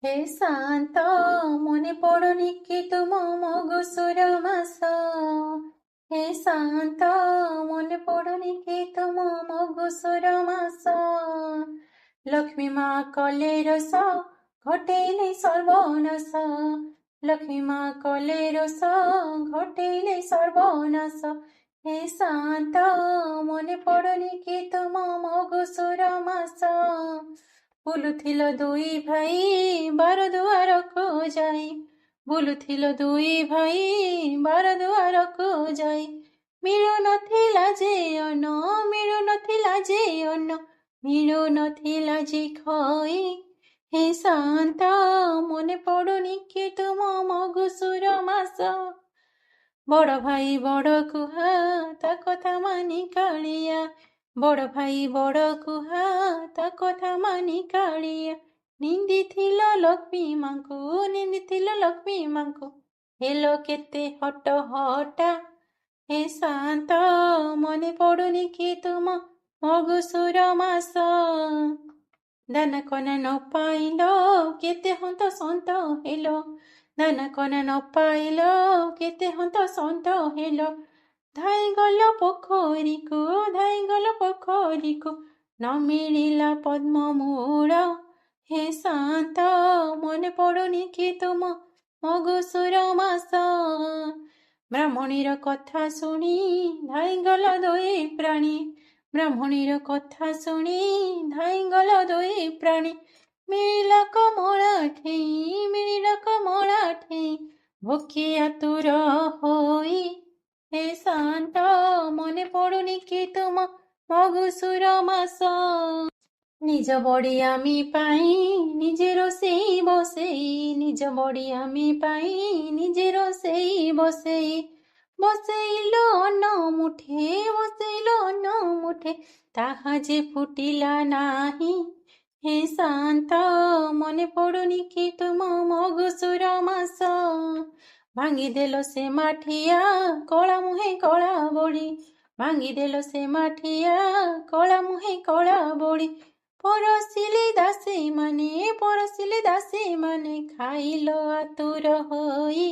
ହେ ସାଆନ୍ତ, ମନେ ପଡୁନି କି ତୁମ ମଗୁଶୁର ମାସ? ହେ ସାଆନ୍ତ, ମନେ ପଡୁନି କି ତୁମ ମଗୁଶୁର ମାସ? ଲକ୍ଷ୍ମୀ ମା କଲେ ରୋଷ, ଘଟେଇଲେ ସର୍ବନାଶ। ଲକ୍ଷ୍ମୀ ମା କଲେ ରୋଷ, ଘଟେଇଲେ ସର୍ବନାଶ। ହେ ସାଆନ୍ତ, ମନେ ପଡୁନି କି ତୁମ ମଗୁଶୁର ମାସ? ବୁଲୁଥିଲ ଦୁଇ ଭାଇ ବାର ଦୁଆରକୁ ଯାଇ, ବୁଲୁଥିଲ ଦୁଇ ଭାଇ ବାର ଦୁଆରକୁ ଯାଇ, ମିଳୁନଥିଲା ଯେ ଅନ୍ନ, ମିଳୁନଥିଲା ଯେ ଅନ୍ନ, ମିଳୁନଥିଲା ଯେ ଖଇ। ହେ ସାଆନ୍ତ, ମନେ ପଡୁନି କି ତୁମ ମଗୁଶୁର ମାସ? ବଡ଼ ଭାଇ ବଡ଼ କୁହା, ତା କଥା ମାନି କାଳିଆ। ବଡ଼ ଭାଇ ବଡ଼ କୁହା, ତା କଥା ମାନି କାଳିଆ, ନିନ୍ଦିଥିଲ ଲକ୍ଷ୍ମୀ ମାଙ୍କୁ, ନିନ୍ଦିଥିଲ ଲକ୍ଷ୍ମୀ ମାଙ୍କୁ, ହେଲ କେତେ ହଟ ହଟା। ହେ ସାଆନ୍ତ, ମନେ ପଡୁନି କି ତୁମ ମଗୁଶୁର ମାସ? ଦାନା କନା ନ ପାଇଲ, କେତେ ହନ୍ତ ସନ୍ତ ହେଲ। ଦାନା କନା ନ ପାଇଲ, କେତେ ହନ୍ତ ସନ୍ତ ହେଲ। ଧାଇଁ ଗଲ ପୋଖରୀକୁ, ଧାଇଁ ଗଲ ପୋଖରୀକୁ, ନ ମିଳିଲା ପଦ୍ମ ମୂଳ। ହେ ସାଆନ୍ତ, ମନେ ପଡୁନି କି ତୁମ ମଗୁଶୁର ମାସ? ବ୍ରାହ୍ମଣୀର କଥା ଶୁଣି ଧାଇଁ ଗଲ ଦୁଇ ପ୍ରାଣୀ। ବ୍ରାହ୍ମଣୀର କଥା ଶୁଣି ଧାଇଁ ଗଲ ଦୁଇ ପ୍ରାଣୀ, ମିଳିଲା କମଳା ଠେଇଁ, ମିଳିଲା କମଳା ଠେଇଁ, ଭୋକେ ଆତୁର ହୋଇ। ହେ ସାଆନ୍ତ, ମନେ ପଡୁନି କି ତୁମ ମଗୁଶୁର ମାସ? ନିଜ ବଡ଼ିଆମି ପାଇଁ ନିଜେ ରୋଷେଇ ବସେଇ, ନିଜ ବଡ଼ିଆମି ପାଇଁ ନିଜେ ରୋଷେଇ ବସେଇ, ବସେଇଲ ଅନ୍ନ ମୁଠେ, ବସେଇଲ ଅନ୍ନ ମୁଠେ, ତାହା ଯେ ଫୁଟିଲା ନାହିଁ। ହେ ସାଆନ୍ତ, ମନେ ପଡୁନି କି ତୁମ ମଗୁଶୁର ମାସ? ଭାଙ୍ଗିଦେଲ ସେ ମାଠିଆ, କଳା ମୁହେଁ କଳା ବୋଳି। ଭାଙ୍ଗିଦେଲ ସେ ମାଠିଆ, କଳା ମୁହେଁ କଳା ବୋଳି, ପରସିଲେ ଦାସୀ ମାନେ, ପରସିଲେ ଦାସୀ ମାନେ, ଖାଇଲ ଆତୁର ହୋଇ।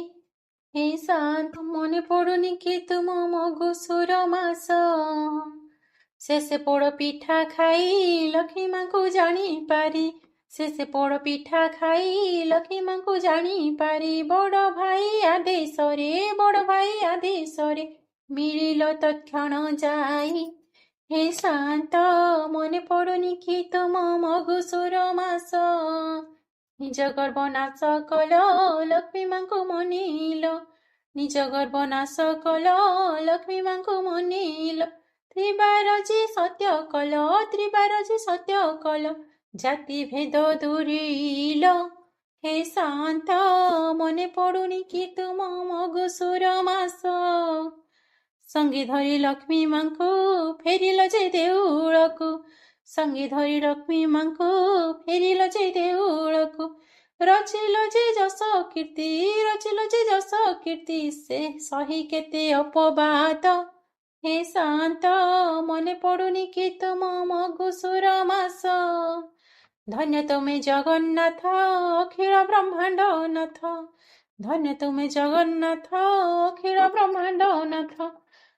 ହେ ସାଆନ୍ତ, ମନେ ପଡୁନି କି ତୁମ ମଗୁଶୁର ମାସ? ଶେଷେ ପୋଡ଼ ପିଠା ଖାଇ ଲକ୍ଷ୍ମୀ ମାଙ୍କୁ ଜାଣିପାରି, ଶେଷେ ପୋଡ଼ ପିଠା ଖାଇ ଲକ୍ଷ୍ମୀ ମାଙ୍କୁ ଜାଣିପାରି, ବଡ଼ ଭାଇ ଆଦେଶରେ, ବଡ଼ ଭାଇ ଆଦେଶରେ, ମିଳିଲ ତତ୍କ୍ଷଣ ଯାଇ। ହେ ସାଆନ୍ତ, ମନେ ପଡୁନି କି ତୁମ ମଗୁଶୁର ମାସ? ନିଜ ଗର୍ବ ନାଶ କଲ, ଲକ୍ଷ୍ମୀ ମାଙ୍କୁ ମନେଇଲ। ନିଜ ଗର୍ବ ନାଶ କଲ, ଲକ୍ଷ୍ମୀ ମାଙ୍କୁ ମନେଇଲ। ତ୍ରିବାର ଯେ ସତ୍ୟ କଲ, ତ୍ରିବାର ଯେ ସତ୍ୟ କଲ, ଜାତି ଭେଦ ଦୂରେଇଲ। ହେ ସାଆନ୍ତ, ମନେ ପଡୁନି କି ତୁମ ମଗୁଶୁର ମାସ? ସଙ୍ଗେ ଧରି ଲକ୍ଷ୍ମୀ ମାଙ୍କୁ ଫେରିଲ ଯେ ଦେଉଳକୁ, ସଙ୍ଗେ ଧରି ଲକ୍ଷ୍ମୀ ମାଙ୍କୁ ଫେରିଲ ଯେ ଦେଉଳକୁ, ରଚିଲ ଯେ ଯଶ କୀର୍ତ୍ତି, ରଚିଲ ଯେ ଯଶ କୀର୍ତ୍ତି, ସେ ସହି କେତେ ଅପବାଦ। ହେ ସାଆନ୍ତ, ମନେ ପଡୁନି କି ତୁମ ମଗୁଶୁର ମାସ? ଧନ୍ୟ ତୁମେ ଜଗନ୍ନାଥ, ଅଖିଳ ବ୍ରହ୍ମାଣ୍ଡ ନାଥ। ଧନ୍ୟ ତୁମେ ଜଗନ୍ନାଥ, ଅଖିଳ ବ୍ରହ୍ମାଣ୍ଡ ନାଥ।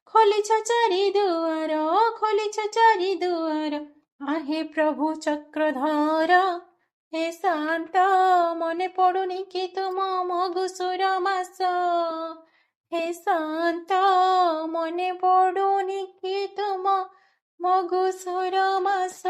ଖୋଲିଛ ଚାରି ଦୁଆର, ଖୋଲିଛ ଚାରି ଦୁଆର, ଆହେ ପ୍ରଭୁ ଚକ୍ରଧର। ହେ ସାଆନ୍ତ, ମନେ ପଡୁନି କି ତୁମ ମଗୁଶୁର ମାସ? ହେ ସାଆନ୍ତ, ମନେ ପଡୁନି କି ତୁମ ମଗୁଶୁର ମାସ?